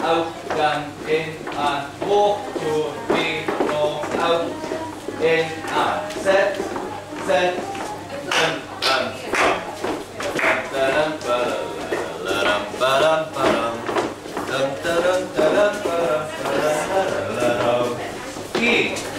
Out, down, in, and walk, 2, 3, 4, out, in, and set, set, dun, dun, dun, dun, dun, dun, dun, dun, dun, dun, dun, 1,